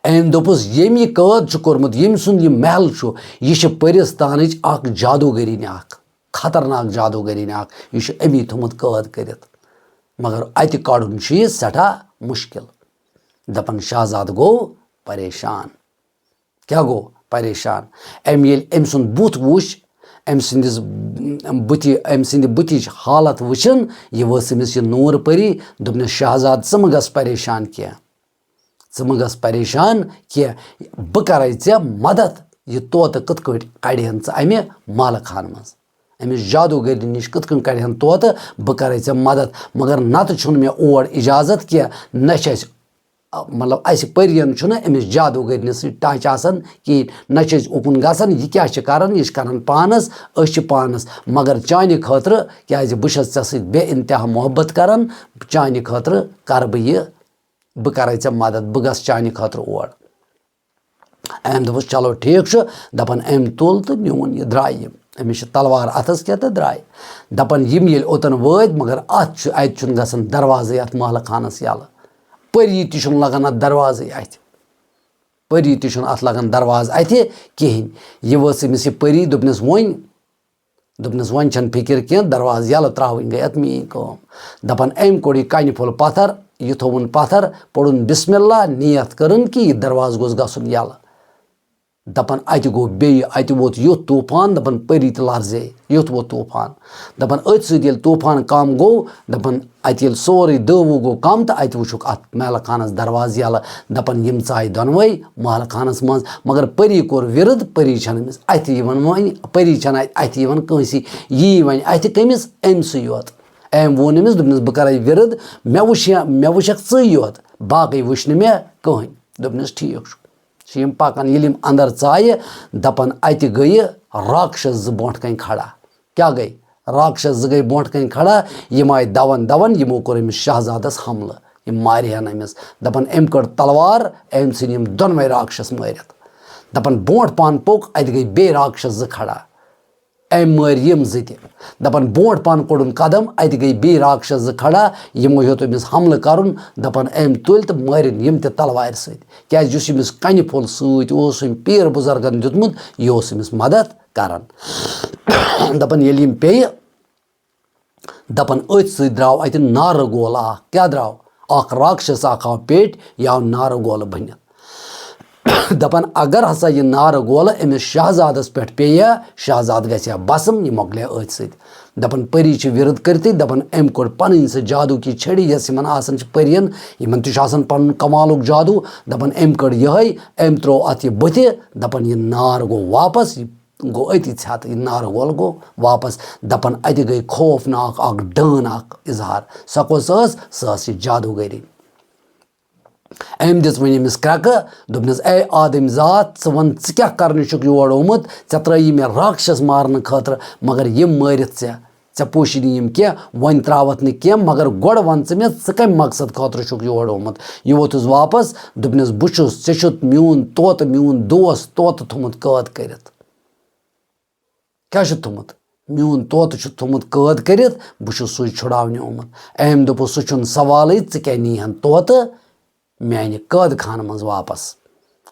أمۍ دوٚپُس، "ییٚمۍ یہِ قٲد چھُ کوٚرمُت، ییٚمۍ سُنٛد یہِ محل چھُ، یہِ چھِ پٔرِستانٕچ اَکھ جادوٗگٔرِنۍ اَکھ، خطرناک جادوٗگٔرِنۍ اَکھ، یہِ چھُ أمی تھوٚمُت قٲد کٔرِتھ۔ مگر اَتہِ کَڑُن چھُ یہِ سٮ۪ٹھاہ مُشکِل۔" دَپان، شہزادٕ گوٚو پریشان۔ کیٛاہ گوٚو پریشان؟ أمۍ ییٚلہِ أمۍ سُنٛد بُتھ وُچھ، أمۍ سٕنٛدِس بُتھِ، أمۍ سٕنٛدِ بُتھِچ حالت وٕچھِن، یہِ ؤژھ أمِس یہِ نوٗر پٔری، دوٚپنَس، "شہزادٕ، ژٕ مہٕ گژھ پریشان کینٛہہ۔" ژٕ مہٕ گژھ پریشان کینٛہہ، بہٕ کرے ژےٚ مدد۔ یہِ طوطہٕ کِتھ کٲٹھۍ کڑِہن ژٕ امہِ محلہٕ خانہٕ منٛز؟ أمِس جادوٗگرِ نِش کِتھ کٲٹھۍ کڑِہن طوطہٕ؟ بہٕ کرے ژےٚ مدد، مگر نتہٕ چھُنہٕ مےٚ اور اجازت کینٛہہ۔ نہ چھِ اَسہِ، مطلب، اَسہِ پٔرِین چھُنہٕ أمِس جادوٗگرنہِ سۭتۍ ٹچ آسان کِہیٖنۍ، نہ چھِ أسۍ اُکُن گژھان۔ یہِ کیٛاہ چھِ کران؟ یہِ چھِ کران پانس، أسۍ چھِ پانس۔ مگر چانہِ خٲطرٕ، کیٛازِ بہٕ چھَس ژےٚ سۭتۍ بے انتہا محبت کران، چانہِ خٲطرٕ کرٕ بہٕ یہِ، بہٕ کرے ژےٚ مدد، بہٕ گژھٕ چانہِ خٲطرٕ اور۔ أمۍ دوٚپُس، "چلو ٹھیٖک چھُ۔" دَپان أمۍ تُل تہٕ نیوٗن یہِ، درٛاے یِم۔ أمِس چھِ تلوار اَتھس کیٛاہ تہٕ درٛاے۔ دَپان یِم ییٚلہِ اوٚتَن وٲتۍ، مگر اَتھ چھُ، اَتہِ چھُنہٕ گژھان دروازَے اَتھ محلہٕ خانَس یَلہٕ۔ پٔری تہِ چھُنہٕ لگان اَتھ دروازَے اَتھِ۔ پٔری تہِ چھُنہٕ اَتھ لگان دروازٕ اَتھِ کِہیٖنۍ۔ یہِ وٲژ أمِس یہِ پٔری، دوٚپنَس، "وۄنۍ" دوٚپنَس، "وۄنۍ چھَنہٕ فِکِر کینٛہہ، دروازٕ یَلہٕ ترٛاوٕنۍ گٔے اَتھ میٛٲنۍ کٲم۔" دَپان أمۍ کوٚڑ یہِ کَنہِ پھوٚل پَتھر، یہِ تھوٚوُن پَتھر، پوٚرُن بسم اللہ، نیت کٔرٕن کہِ یہِ دروازٕ گوٚژھ گژھُن یَلہٕ۔ دَپان اَتہِ گوٚو بیٚیہِ، اَتہِ ووت یُتھ طوٗفان، دَپان پٔری تہِ لرزے، یُتھ ووت طوٗفان۔ دَپان أتھۍ سۭتۍ ییٚلہِ طوٗفان کَم گوٚو، دَپان اَتہِ ییٚلہِ سورُے دٲوٕ گوٚو کَم تہٕ اَتہِ وٕچھُکھ اَتھ محلہٕ خانَس دروازٕ یَلہٕ۔ دَپان یِم ژایہِ دۄنوَے محلہٕ خانَس منٛز، مگر پٔری کوٚر وِرد، پٔری چھَنہٕ أمِس اَتھِ یِوان وۄنۍ، پٔری چھَنہٕ اَتہِ، اَتھِ یِوان کٲنٛسی، یی وۄنۍ اَتھِ کٔمِس؟ أمۍ سٕے یوت۔ أمۍ ووٚن أمِس، دوٚپنَس، "بہٕ کَرَے وِرد، مےٚ وٕچھ یا، مےٚ وٕچھَکھ ژٕے یوت، باقٕے وٕچھ نہٕ مےٚ کٕہٕنۍ۔" دوٚپنَس، "ٹھیٖک چھُ۔" چھِ یِم پَکان، ییٚلہِ یِم اَندَر ژایہِ، دَپان اَتہِ گٔیہِ راکشس زٕ برونٛٹھ کَنہِ کھڑا۔ کیٛاہ گٔے؟ راکشس زٕ گٔے برونٛٹھ کَنہِ کھڑا، یِم آیہِ دَوَن دَوَن، یِمو کوٚر أمِس شہزادَس حملہٕ، یِم مارِ ہن أمِس۔ دَپان أمۍ کٔڑ تلوار، أمۍ ژھٕنۍ یِم دۄنوَے راکشس مٲرِتھ۔ دَپان برونٛٹھ پَہَن پوٚک، اَتہِ گٔے بیٚیہِ راکشس زٕ کھڑا۔ أمۍ مٲرۍ یِم زٕ تہِ۔ دَپان برونٛٹھ پَہَن کوٚڑُن قدم، اَتہِ گٔے بیٚیہِ راکشس زٕ کھڑا، یِمو ہیوٚت أمِس حملہٕ کَرُن۔ دَپان أمۍ تُلۍ تہٕ مٲرِن یِم تہِ تلوارِ سۭتۍ، کیٛازِ یُس أمِس کَنہِ پھوٚل سۭتۍ اوس، أمۍ پیٖر بُزرگَن دیُتمُت، یہِ اوس أمِس مدد کران۔ دَپان ییٚلہِ یِم پیٚیہِ، دَپان أتھۍ سۭتۍ درٛاو اَتہِ نارٕ گولہٕ اَکھ۔ کیٛاہ درٛاو؟ اَکھ راکشس اَکھ آو پیٚٹھۍ، یہِ آو نارٕ گولہٕ بٔنِتھ۔ دَپان اگر ہسا یہِ نارٕ گولہٕ أمِس شہزادَس پٮ۪ٹھ پیٚیہِ ہا، شہزادٕ گژھِ ہا بسم، یہِ مۄکلہِ ہا أتھۍ سۭتۍ۔ دَپان پٔری چھِ وِرد کٔرتھٕے، دَپان أمۍ کوٚڑ پَنٕنۍ سۄ جادوٗ کی چھڑی، یۄس یِمَن آسان چھِ پٔرِیَن، یِمَن تہِ چھُ آسان پَنُن کمالُک جادوٗ۔ دَپان أمۍ کٔڑ یِہوٚے، أمۍ ترٛوو اَتھ یہِ بٕتھِ، دَپان یہِ نار گوٚو واپس، یہِ گوٚو أتی ژھٮ۪تہٕ، یہِ نارٕ وول گوٚو واپس۔ دَپان اَتہِ گٔے خوفناک اَکھ ڈٲن اَکھ اظہار۔ سۄ کۄس ٲس؟ سۄ ٲس یہِ جادوٗگٔری۔ أمۍ دِژ وۄنۍ أمِس کرٛٮ۪کہٕ، دوٚپنَس، "اے آدمۍ ذات، ژٕ وَن، ژٕ کیٛاہ کرنہِ چھُکھ یور آمُت؟ ژےٚ ترٛٲیی مےٚ راکشس مارنہٕ خٲطرٕ، مگر یِم مٲرِتھ ژےٚ، ژےٚ پوشی نہٕ یِم کینٛہہ، وۄنۍ ترٛاوَتھ نہٕ کینٛہہ، مگر گۄڈٕ وَن ژٕ مےٚ، ژٕ کَمہِ مقصد خٲطرٕ چھُکھ یور آمُت؟" یہِ ووٚتھُس واپس، دوٚپنَس، "بہٕ چھُس، ژےٚ چھُتھ میون طوطہٕ، میون دوس طوطہٕ تھوٚمُت قٲد کٔرِتھ۔" کیٛاہ چھُ تھوٚمُت؟ "میون طوطہٕ چھُ تھوٚمُت قٲد کٔرِتھ، بہٕ چھُس سُے چھُڑاونہِ آمُت۔" أمۍ دوٚپُس، "سُہ چھُنہٕ سوالٕے، ژٕ کیٛاہ نِیٖہَن طوطہٕ میٛانہِ قٲد خانہٕ منٛز واپس؟"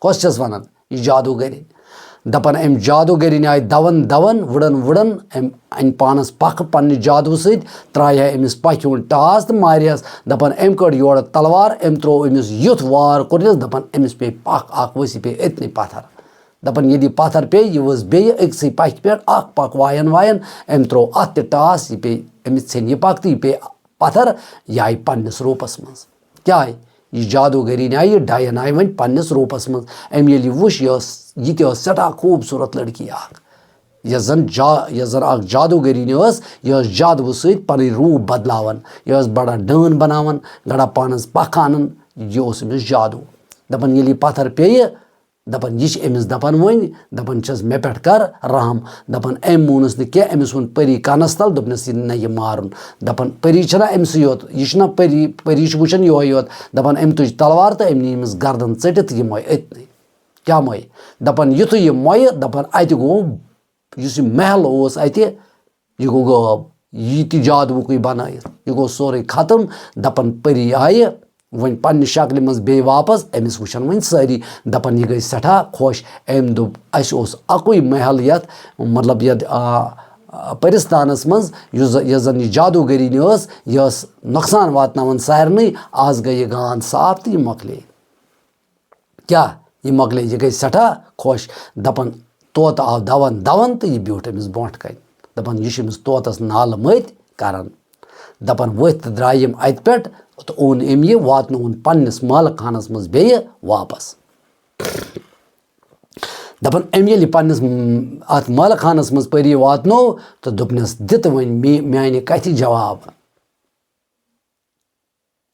کۄس چھَس وَنان؟ یہِ جادوٗگٔرِنۍ۔ دَپان أمۍ جادوٗگٔرِنۍ آیہِ دَوَن دَوَن، وُڑَن وُڑَن، أمۍ اَنہِ پانَس پَکھٕ پنٛنہِ جادوٗ سۭتۍ، ترٛایہِ ہا أمِس پَکھِ ہُنٛد ٹاس تہٕ مارِ ہَس۔ دَپان أمۍ کٔڑ یورٕ تلوار، أمۍ ترٛوو أمِس یُتھ وار کوٚرنَس، دَپان أمِس پیٚیہِ پَکھ اَکھ ؤسۍ، یہِ پیٚیہِ أتنٕے پَتھر۔ دَپان، ییٚلہِ یہِ پَتھر پیٚیہِ، یہِ ؤژھ بیٚیہِ أکسٕے پَکھِ پٮ۪ٹھ، اَکھ پَکھ وایَن وایَن، أمۍ ترٛوو اَتھ تہِ ٹاس، یہِ پیٚیہِ، أمِس ژھیٚنہِ یہِ پَکھ تہٕ یہِ پیٚیہِ پَتھر، یہِ آیہِ پنٛنِس روٗپَس منٛز۔ کیٛاہ آیہِ؟ یہِ جادوٗگٔری نہِ آیہِ، یہِ ڈَین آیہِ وۄنۍ پنٛنِس روٗپَس منٛز۔ أمۍ ییٚلہِ یہِ وٕچھ، یہِ ٲس، یہِ تہِ ٲس سٮ۪ٹھاہ خوٗبصوٗرت لٔڑکی اَکھ، یۄس زَن جا-، یۄس زَن اَکھ جادوٗگٔرِنۍ ٲس، یہِ ٲس جادوٕ سۭتۍ پَنٕنۍ روٗپ بدلاوان، یہِ ٲس بَڑا ڈٲن بَناوان، گڑا پانَس پَکھ اَنان، یہِ اوس أمِس جادوٗ۔ دَپان، ییٚلہِ یہِ پَتھر پیٚیہِ، دَپان، یہِ چھِ أمِس دَپان وۄنۍ، دَپان چھَس، "مےٚ پٮ۪ٹھ کَر رحم۔" دَپان، أمۍ مونُس نہٕ کینٛہہ، أمِس ووٚن پٔری کَنَس تَل، دوٚپنَس، "یہِ نہ یہِ مارُن۔" دَپان، پٔری چھَنہ أمۍ سٕے یوت، یہِ چھُنہ پٔری، پٔری چھِ وٕچھان یِہوٚے یوت۔ دَپان، أمۍ تُج تَلوار تہٕ أمۍ نی أمِس گَردَن ژٔٹِتھ، یہِ مۄے أتنٕے۔ کیٛاہ مۄے؟ دَپان، یُتھُے یہِ مۄیہِ، دَپان، اَتہِ گوٚو یُس یہِ محل اوس اَتہِ، یہِ گوٚو غٲب، یہِ تہِ جادوُکُے بَنٲیِتھ، یہِ گوٚو سورُے ختم۔ دَپان، پٔری آیہِ وۄنۍ پنٛنہِ شکلہِ منٛز بیٚیہِ واپس، أمِس وٕچھن وۄنۍ سٲری، دَپان، یہِ گٔے سٮ۪ٹھاہ خۄش۔ أمۍ دوٚپ، اَسہِ اوس اَکُے محل یَتھ، مطلب، یَتھ، آ، آ، پٔرِستانَس منٛز، یُس زَ-، یۄس زَن یہِ جادوٗگٔری نہِ ٲس، یہِ ٲس نۄقصان واتناوان سارنٕے۔ آز گٔے یہِ گانٛد صاف تہٕ یہِ مۄکلے۔ کیٛاہ؟ یہِ مۄکلے، یہِ گٔے سٮ۪ٹھاہ خۄش۔ دَپان، طوطہٕ آو دَوان دَوان تہٕ یہِ بیوٗٹھ أمِس برونٛٹھ کَنہِ۔ دَپان، یہِ چھُ أمِس طوطَس نالہٕ مٔتۍ کَران۔ دَپان، ؤتھۍ تہٕ درٛاے یِم اَتہِ پٮ۪ٹھ تہٕ اوٚن أمۍ یہِ، واتنووُن پنٛنِس مالہٕ خانَس منٛز بیٚیہِ واپَس۔ دَپان، أمۍ ییٚلہِ یہِ پنٛنِس، م، اَتھ مالہٕ خانَس منٛز پٔری واتنوو تہٕ دوٚپنَس، "دِ تہٕ وۄنۍ مے-، میٛانہِ کَتھِ جواب۔"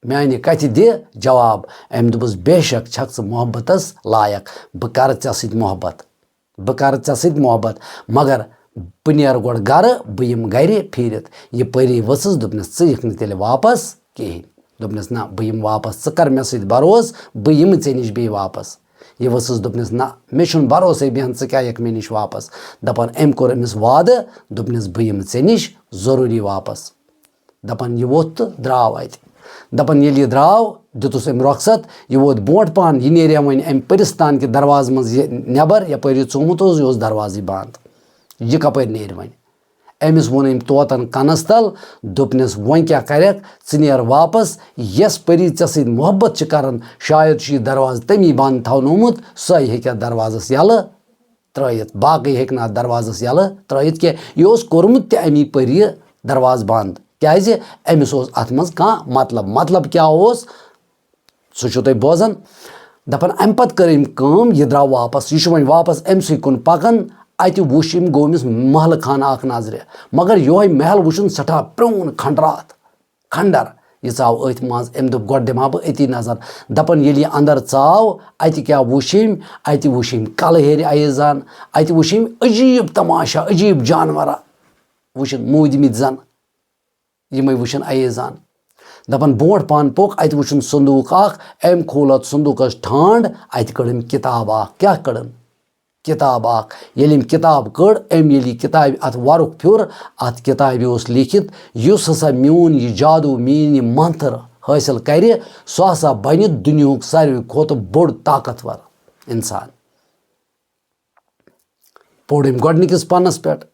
میانہِ کتھِ دِ جواب۔ أمۍ دوٚپُس، "بے شک چھکھ ژٕ محبتس لایق، بہٕ کرٕ ژےٚ سۭتۍ محبت، بہٕ کرٕ ژےٚ سۭتۍ محبت، مگر بہٕ نیرٕ گۄڈٕ گرٕ، بہٕ یِمہٕ گرِ پھیٖرِتھ۔" یہِ پٔری ؤژھٕس، دوٚپنس، "ژٕ یِکھ نہٕ تیٚلہِ واپس کِہیٖنۍ۔" دوٚپنس، "نہ، بہٕ یِمہٕ واپس، ژٕ کر مےٚ سۭتۍ بروسہٕ، بہٕ یِمہٕ ژےٚ نِش بیٚیہِ واپس۔" یہِ ؤژھٕس، دوٚپنس، "نہ، مےٚ چھُنہٕ بروسے بیٚہان، ژٕ کیٛاہ یِکھ مےٚ نِش واپس؟" دپان، أمۍ کوٚر أمِس وعدٕ، دوٚپنس، "بہٕ یِمہٕ ژےٚ نِش ضروٗری واپس۔" دَپان، یہِ ووٚتھ تہٕ درٛاو اَتہِ۔ دَپان، ییٚلہِ یہِ درٛاو، دیُتُس أمۍ رۄخصت، یہِ ووت برونٛٹھ پَہَن، یہِ نیرِ ہا وۄنۍ اَمہِ پٔرِستان کہِ دروازٕ منٛز یہِ نٮ۪بَر، یَپٲرۍ یہِ ژومُت اوس، یہِ اوس دروازٕے بنٛد۔ یہِ کَپٲرۍ نیرِ وۄنۍ؟ أمِس ووٚن أمۍ طوطن کَنَس تَل، دوٚپنَس، "وۄنۍ کیٛاہ کَرٮ۪کھ؟ ژٕ نیر واپس، یَس پٔری ژےٚ سۭتۍ محبت چھِ کَران، شاید چھُ یہِ دروازٕ تٔمی بنٛد تھاونومُت، سۄے ہیٚکہِ اَتھ دروازَس یَلہٕ ترٲیِتھ، باقٕے ہیٚکہِ نہٕ اَتھ دروازَس یَلہٕ ترٲیِتھ کینٛہہ۔" یہِ اوس کوٚرمُت تہِ اَمی پٔری یہِ دروازٕ بنٛد، کیٛازِ أمِس اوس اَتھ منٛز کانٛہہ مطلب۔ مطلب کیٛاہ اوس، سُہ چھُو تُہۍ بوزان۔ دَپان، اَمہِ پَتہٕ کٔر أمۍ کٲم، یہِ درٛاو واپَس، یہِ چھُ وۄنۍ واپَس أمۍ سٕے کُن پَکان۔ اَتہِ وُچھ أمۍ، گوٚو أمِس محلہٕ خانہٕ اَکھ نظرِ، مگر یِہوٚے محل وُچھُن سٮ۪ٹھاہ پرٛون کھنٛڈرات۔ کھنڈر۔ یہِ ژاو أتھۍ منٛز۔ أمۍ دوٚپ، "گۄڈٕ دِمہٕ ہا بہٕ أتی نظر۔" دَپان، ییٚلہِ یہِ اَندر ژاو، اَتہِ کیٛاہ وُچھ أمۍ؟ اَتہِ وُچھ أمۍ کَلہٕ ہیٚرِ اَییٖزان، اَتہِ وُچھ أمۍ عجیٖب تماشا، عجیٖب جانورا وُچھِتھ موٗدمٕتۍ زَن۔ یِمَے وُچھِن اَییٖزان۔ دَپان، برونٛٹھ پَہَن پوٚک، اَتہِ وُچھُن صندوٗق اَکھ۔ أمۍ کھوٗل اَتھ صندوٗقَس ٹھانٛڈ، اَتہِ کٔڑ أمۍ کِتاب اَکھ۔ کیٛاہ کٔڑٕن؟ کِتاب اَکھ۔ ییٚلہِ أمۍ کِتاب کٔڑ، أمۍ ییٚلہِ یہِ کِتابہِ اَتھ وَرُق پھیُر، اَتھ کِتابہِ اوس لیٖکھِتھ، یُس ہسا میون یہِ جادوٗ، میٛٲنۍ یہِ منتر حٲصِل کَرِ، سُہ ہسا بَنہِ دُنیاہُک ساروی کھۄتہٕ بوٚڑ طاقتور اِنسان۔ پوٚر أمۍ گۄڈٕنِکِس پَنَس پٮ۪ٹھ۔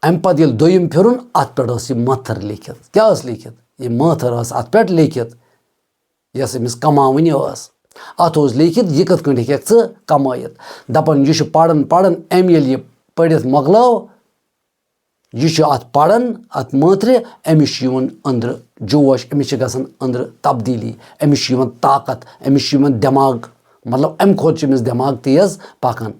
اَمہِ پَتہٕ ییٚلہِ دوٚیِم پھِرُن، اَتھ پٮ۪ٹھ ٲس یہِ مَتھٕر لیٖکھِتھ۔ کیٛاہ ٲس لیٖکھِتھ؟ یہِ مٲتھٕر ٲس اَتھ پٮ۪ٹھ لیٖکھِتھ، یۄس أمِس کماوٕنۍ ٲس۔ اَتھ اوس لیٖکھِتھ، یہِ کِتھ کٔنۍ ہیٚکَکھ ژٕ کمٲیِتھ۔ دَپان، یہِ چھُ پَران پَران، أمۍ ییٚلہِ یہِ پٔرِتھ مۄکلٲو، یہِ چھُ اَتھ پَران، اَتھ مٲتھرِ، أمِس چھُ یِوان أنٛدرٕ جوش، أمِس چھِ گژھان أنٛدرٕ تبدیٖلی، أمِس چھُ یِوان طاقت، أمِس چھُ یِوان دٮ۪ماغ، مطلب، اَمہِ کھۄتہٕ چھُ أمِس دٮ۪ماغ تیز پَکان۔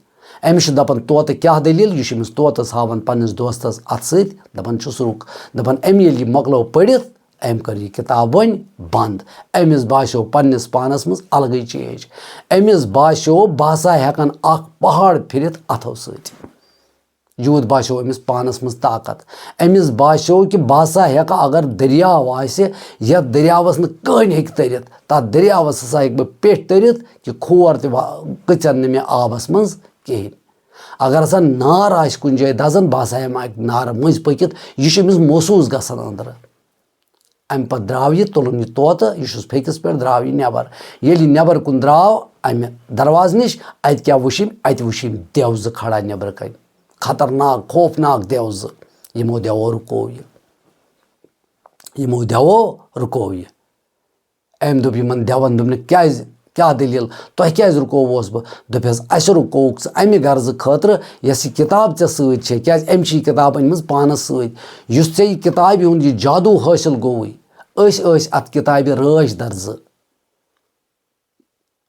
أمِس چھُ دَپان طوطہٕ کیٛاہ دٔلیٖل، یہِ چھُ أمِس طوطَس ہاوان پنٛنِس دوستَس اَتھٕ سۭتۍ، دَپان چھُس رُک، دَپان أمۍ ییٚلہِ یہِ مۄکلٲو پٔرِتھ، أمۍ کٔر یہِ کِتاب وۄنۍ بنٛد۔ أمِس باسیو پنٛنِس پانَس منٛز الگٕے چینج۔ أمِس باسیو بہٕ ہسا ہٮ۪کَن اَکھ پہاڑ پھِرِتھ اَتھو سۭتۍ۔ یوٗت باسیو أمِس پانَس منٛز طاقت۔ أمِس باسیو کہِ بہٕ ہسا ہٮ۪کہٕ، اگر دٔریاو آسہِ، یَتھ دٔریاوَس نہٕ کٕہٕنۍ ہیٚکہِ تٔرِتھ، تَتھ دٔریاوَس ہسا ہیٚکہٕ بہٕ پیٚٹھۍ تٔرِتھ کہِ کھور تہِ وا-، کٔژَن نہٕ مےٚ آبَس منٛز کِہیٖنۍ۔ اگر ہسا نار آسہِ کُنہِ جایہِ دَزان، بہٕ ہسا ہٮ۪مہٕ اَکہِ نارٕ مٔنٛزۍ پٔکِتھ۔ یہِ چھُ أمِس محسوٗس گژھان أنٛدرٕ۔ اَمہِ پَتہٕ درٛاو یہِ، تُلُن یہِ طوطہٕ، یہِ چھُس پھیٚکِس پٮ۪ٹھ، درٛاو یہِ نٮ۪بَر۔ ییٚلہِ یہِ نٮ۪بَر کُن درٛاو اَمہِ دروازٕ نِش، اَتہِ کیٛاہ وٕچھ أمۍ؟ اَتہِ وٕچھ أمۍ دٮ۪و زٕ کھڑا نٮ۪برٕ کَنۍ۔ خطرناک، خوفناک دٮ۪و زٕ۔ یِمو دٮ۪وو رُکوو یہِ۔ یِمو دٮ۪وو رُکوو یہِ۔ أمۍ دوٚپ یِمَن دٮ۪وَن، دوٚپنَکھ، "کیٛازِ؟ کیٛاہ دٔلیٖل؟ تۄہہِ کیٛازِ رُکووُس بہٕ؟" دوٚپہَس، "اَسہِ رُکووُکھ ژٕ اَمہِ غرضہٕ خٲطرٕ، یۄس یہِ کِتاب ژےٚ سۭتۍ چھےٚ، کیٛازِ أمۍ چھِ یہِ کِتاب أنۍمٕژ پانَس سۭتۍ۔ یُس ژےٚ یہِ کِتابہِ ہُنٛد یہِ جادوٗ حٲصِل گوٚوُے، أسۍ ٲسۍ اَتھ کِتابہِ رٲچھ دَر زٕ۔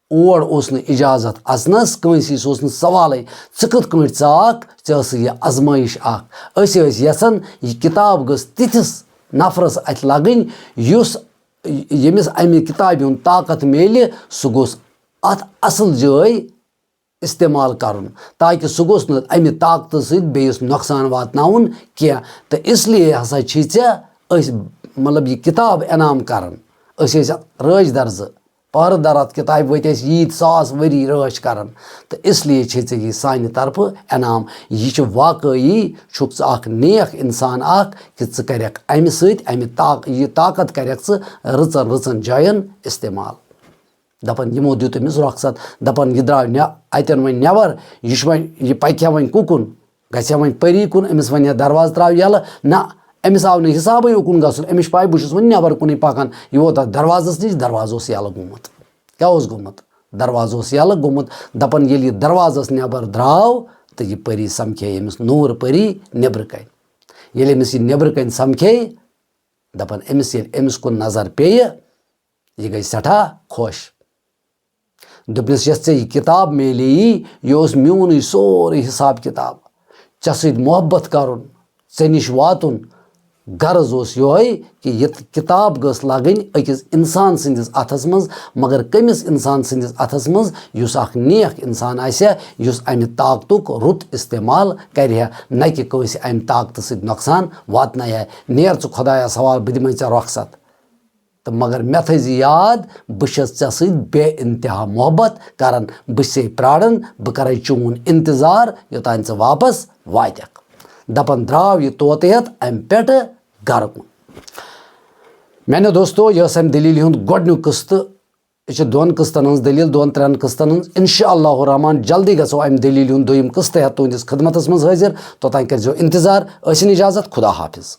اور اوس نہٕ اِجازت اَژنَس کٲنٛسی، سُہ اوس نہٕ سوالٕے۔ ژٕ کِتھ کٲٹھۍ ژاکھ؟ ژےٚ ٲسٕے یہِ آزمٲیِش اَکھ۔ أسۍ ٲسۍ یَژھان، یہِ کِتاب گٔژھ تِتھِس نفرَس اَتھِ لَگٕنۍ، یُس، ییٚمِس اَمہِ کِتابہِ ہُنٛد طاقت میلہِ، سُہ گوٚژھ اَتھ اَصٕل جٲے استعمال کَرُن، تاکہِ سُہ گوٚژھ نہٕ اَمہِ طاقتہٕ سۭتۍ بیٚیِس نۄقصان واتناوُن کینٛہہ۔ تہٕ اس لیے ہسا چھِ ژےٚ أسۍ، مطلب، یہِ کِتاب انعام کران۔ أسۍ ٲسۍ رٲچھ در زٕ، پہرٕ در اَتھ کِتابہِ وٲتۍ اَسہِ ییٖتۍ ساس ؤری رٲچھ کران۔ تہٕ اس لیے چھِ ژےٚ یہِ سانہِ طرفہٕ انعام۔ یہِ چھُ واقعی، چھُکھ ژٕ اکھ نیک انسان اکھ، کہِ ژٕ کرکھ اَمہِ سۭتۍ، اَمہِ طاق-، یہِ طاقت کرکھ ژٕ رٕژن رٕژن جاین استعمال۔ دَپان، یِمو دیُت أمِس رۄخصت۔ دَپان، یہِ درٛاو نٮ۪-، اَتٮ۪ن وۄنۍ نٮ۪بر، یہِ چھُ وۄنۍ، یہِ پَکہِ ہا وۄنۍ کُکُن، گژھِ ہا وۄنۍ پٔری کُن، أمِس وَنہِ ہا دروازٕ ترٛاو یَلہٕ۔ نہ، أمِس آو نہٕ حِسابٕے اُکُن گژھُن، أمِس چھِ پَے بہٕ چھُس وۄنۍ نٮ۪بر کُنُے پَکان۔ یہِ ووت اَتھ دروازَس نِش، دروازٕ اوس یَلہٕ گوٚمُت۔ کیٛاہ اوس گوٚمُت؟ دروازٕ اوس یَلہٕ گوٚمُت۔ دَپان، ییٚلہِ یہِ دروازَس نٮ۪بر درٛاو تہٕ یہِ پٔری سَمکھے أمِس نوٗر پٔری نیٚبرٕ کَنۍ۔ ییٚلہِ أمِس یہِ نیٚبرٕ کَنۍ سَمکھے، دَپان، أمِس ییٚلہِ أمِس کُن نظر پیٚیہِ، یہِ گٔے سٮ۪ٹھاہ خۄش۔ دوٚپنَس، "یۄس ژےٚ یہِ کِتاب میلیی، یہِ اوس میونُے سورُے حِساب کِتاب۔ ژےٚ سۭتۍ محبت کَرُن، ژےٚ نِش واتُن، غرض اوس یِہوٚے کہِ یہِ کِتاب گٔژھ لَگٕنۍ أکِس اِنسان سٕنٛدِس اَتھَس منٛز، مگر کٔمِس اِنسان سٕنٛدِس اَتھَس منٛز؟ یُس اَکھ نیک اِنسان آسہِ ہا، یُس اَمہِ طاقتُک رُت استعمال کَرِ ہا، نہ کہِ کٲنٛسہِ اَمہِ طاقتہٕ سۭتۍ نۄقصان واتنایہِ ہا۔ نیر ژٕ خۄدایَس حوالہٕ، بہٕ دِمَے ژےٚ رۄخصت۔" تہٕ مگر مےٚ تھٲیزِ یاد، بہٕ چھَس ژےٚ سۭتۍ بے انتہا محبت کران، بہٕ چھسے پراران، بہٕ کرے چون انتظار یوٚتام ژٕ واپس واتکھ۔ دپان درٛاو یہِ طوطہٕ ہٮ۪تھ امہِ پٮ۪ٹھٕ گرٕ کُن۔ میانیو دوستو، یہِ ٲس امہِ دٔلیٖلہِ ہُنٛد گۄڈٕنیُک قٕسطہٕ۔ یہِ چھِ دۄن قٕسطن ہٕنٛز دٔلیٖل، دۄن ترٛٮ۪ن قٕسطن ہٕنٛز۔ انشاء اللہ الرحمن جلدی گژھو امہِ دٔلیٖلہِ ہُنٛد دوٚیِم قٕسطہٕ ہٮ۪تھ تُہنٛدِس خدمتس منٛز حٲضِر۔ توٚتام کٔرزیو انتظار۔ ٲسِن اجازت، خدا حافظ۔